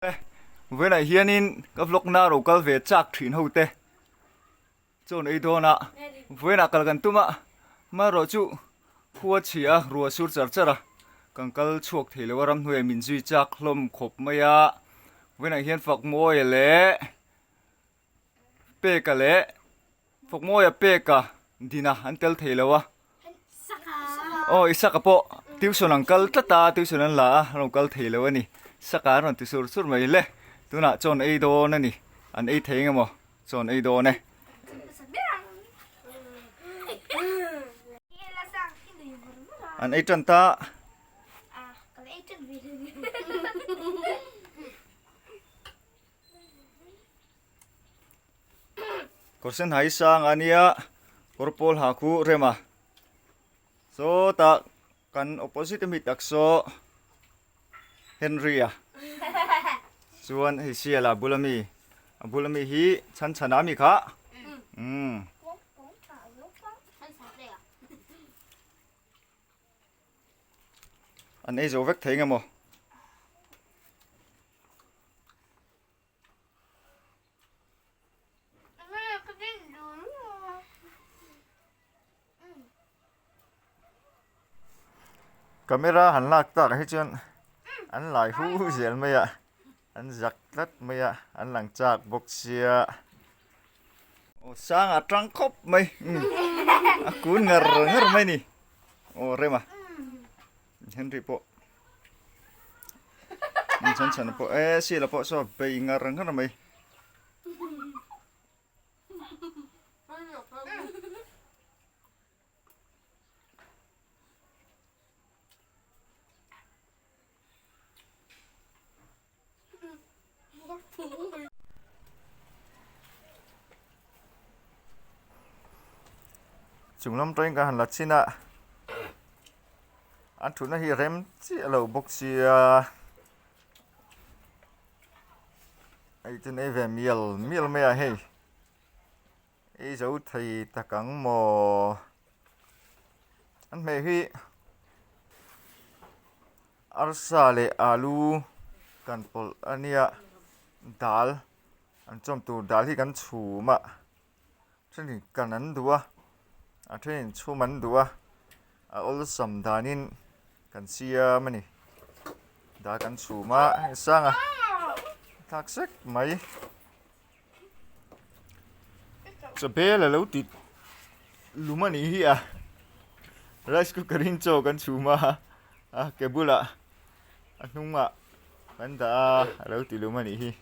Vawiinah hianin ka vlog na ro kal ve chak thin ho te chawn ei dawn a, vawiinah kal kan tum a, amaherawh chu khua chhia a rua sur char char a, kan kal chhuak thei lo a ramhnuaiah min zui chak hlawm khawp mai a, vawiinah hian Fakmawia leh Peka leh Fakmawia Peka Dina an tel thei lo a, aw Isaka pawh tuition an kal tlat a, tuition an la a, an rawn kal thei lo a ni, Isaka an rawn ti sur sur mai le, tunah chawn ei dawn a ni, an ei thei eng emaw chawn ei dawn e. An ei tan ta. Kawr sen hai sang a nia kawr pawl ha khu rem a sawtah kan opposite ami tak saw Henry a chuan hei siala a bula mi a bula mi hi chhan chhan a mi kha umm. An ei zo vek thei nge maw? Camera han lak tak ah hi chuan an lai hu zel mai a an zak tlat mai a an lang chak bawk sia aw sang a tang khawp mai a kun ngar ngar mai a ni aw rema Henry pawh chhan chhan pawh e sila pawh saw bei ngar ngar mai. Chung lam tawngin kan han la chhin a an thutna hi rem chiah lo bawk sia hei chu nei ve mial mial mai a hei ei zo thei tak ang maw an hmeh hi arsa leh alu kan pawlh a nia dal an chawm tur dal hi kan chhum a thenin kan an duh a a thenin chhum an duh a a awlsam danin kan siam a ni dal kan chhum a hei sanga thlak sek mai. Chawbel a lo ti lum a nih hi a rice cooker in chaw kan chhum a a ke bulah a hnungah kan dah a a lo ti lum a nih hi.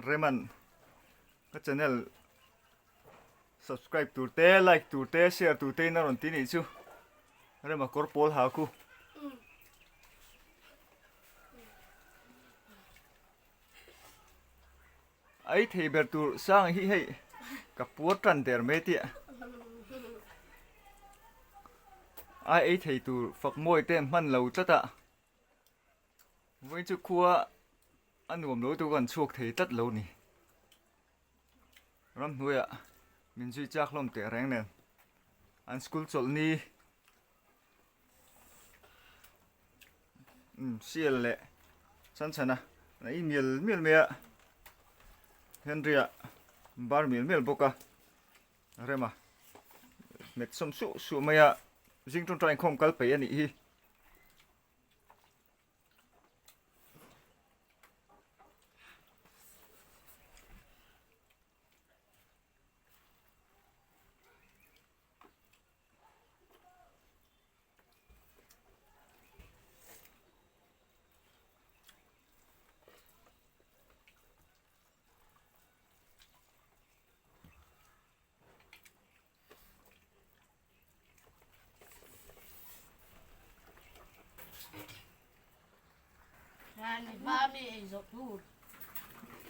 Reman ka channel subscribe tur te like tur te share tur te in a rawn ti nih chu rema kawr pawl ha khu ai thei ber tur sang hi hei ka puar tan der mai tia. Ai ei thei tur fak mawi te an hman lo tlat a, vawiin chu khua a nuam lo tur kan chhuak thei tlat lo ni. Ramhnuaiah min zui chak hlawm teh reng nen an school chawlh ni umm sial leh chhan chhan a a ei mial mial mai a Henry ah bar mial mial bawk a rema hmet sawm suh suh mai a zing tawngtai inkhawm kal peih a nih hi.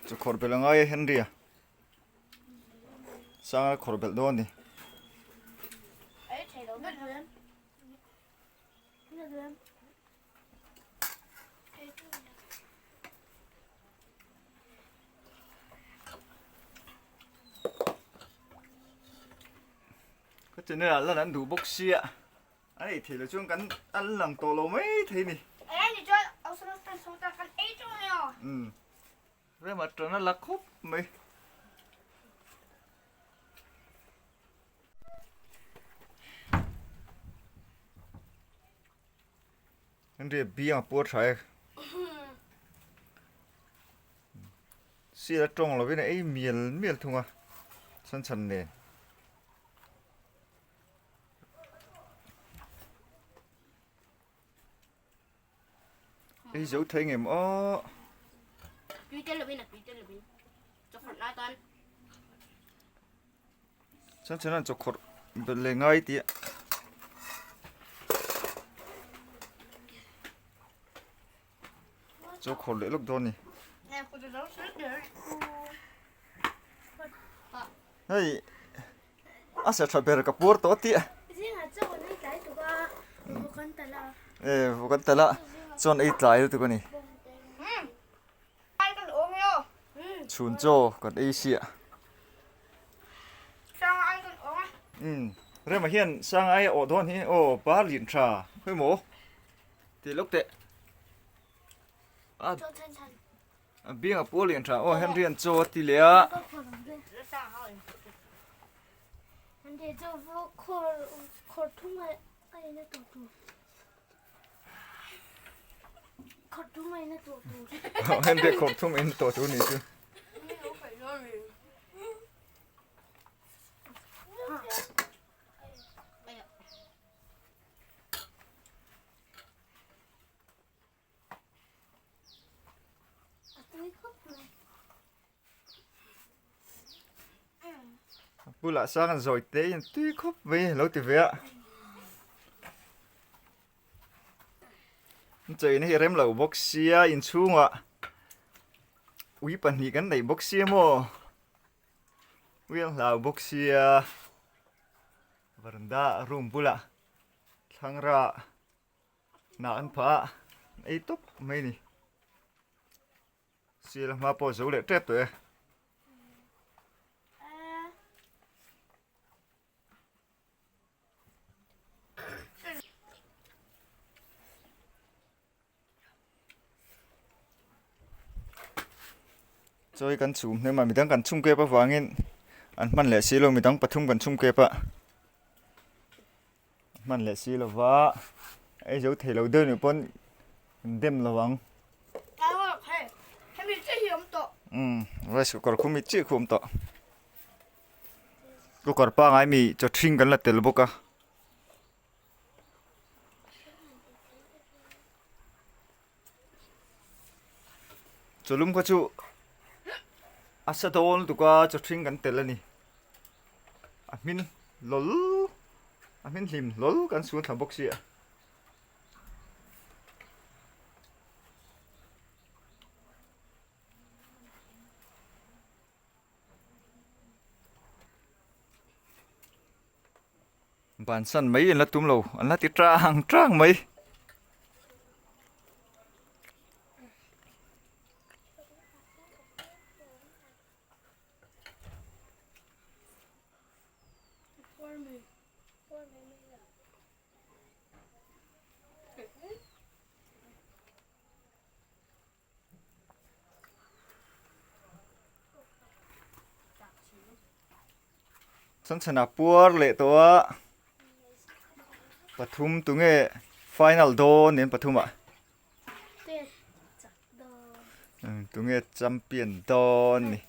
Chu khawrh belh a ngai e Henry a Sanga khawrh belh dawn a ni. Ka channel ah lan an duh bawk sia an ei theih loh chuan kan an lang tawh lo mai thei ni. Umm rema tan a la khawp mai. Henry biang a puar tha e. Sir a tawng lovin a ei mial mial thung a chhan chhan nen. Ei zo thei ngem aw. Tui tel lovin a tui tel lovin. Chawkhawrh lai tan. Chhan chhan an chawkhawrh belh leh ngai tih a. Chawkhawrh leh lawk dawn ni. Hei a sa tha ber ka puar tawh tih a. E kan tala chuan ei tlai lutuk a ni. Chhun chaw kan ei siah. Umm Rema hian sang ai a awh dawn hi aw par lin tha khawi maw tih lawk teh a a biang a puar lian tha aw Henry an chaw a ti leh a. Henry khawr thum in tawh tur ni chu. Bulah sang an zawi te in tui khawp mai a lo ti ve a. An chaina hi a rem lo bawk sia inchhungah ui pahnih kan neih bawk sia maw ui an hlau bawk sia varanda room bulah thlangra hnah an phah a ei tawp mai a ni. Sir a hma pawh a zo leh tep tawh e. Chawi kan chhum hnem a midang kan chhum kep avangin an hman leh si lo midang pathum kan chhum kep a hman leh si lo va ei zo thei lo deuh nih pawn an dem lo ang. Umm rice cooker khu mi chiah khu a awm tawh. Cooker pangai mi chaw ṭhing kan la tel bawk a. Chawlum kha chu a sa dawn lutuk a chaw ṭhing kan tel a ni. A hmin hlawl a hmin hlim hlawl kan sun thla bawk sia. Bansan mai an la tum lo, an la ti tang tang mai. Chhanchhana puar leh tawh a pathum tunge final dawn nen pathum ah tunge champion dawn ni.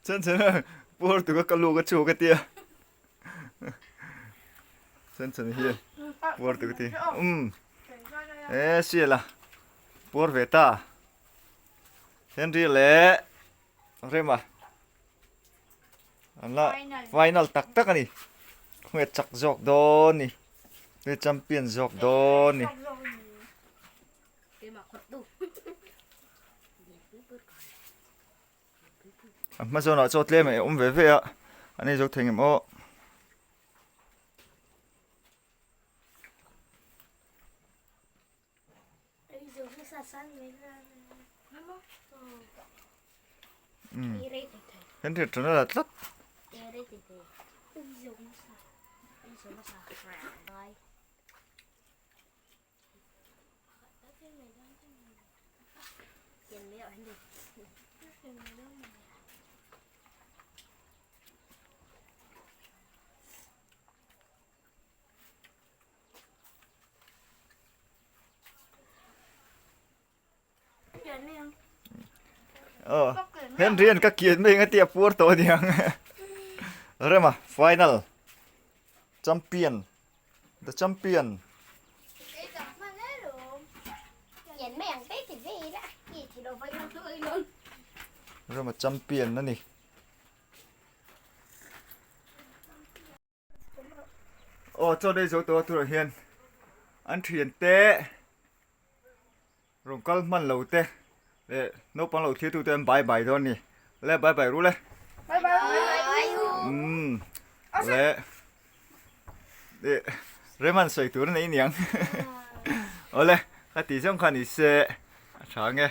Chan chan a puar tuka ka lu ka chu ka tia. Chan chan hi puar tuka ti. Um. E siala. Puar ve ta. Henry leh Rema an la final tak tak a ni. Khawnge chak zawk dawn ni. Khawnge champion zawk dawn ni. A hma zawnah chaw tlem a awm ve ve a, an ei zo thei ngem aw. Kan hriat ṭan a la tlat. Ờ, Henry an ka kian mai nga tia puar tawh aniang. Rema final champion the champion. Rema champion ani. Aw chaw lei zo tawh a turah hian an thian te rawn kal hman lo te leh naupang lo thlir tute an bye bye dawn a ni le bye bye ru le umm le eh rem an sawi tur a nei aniang awle ka tih zawng kha ni se a tha ang e.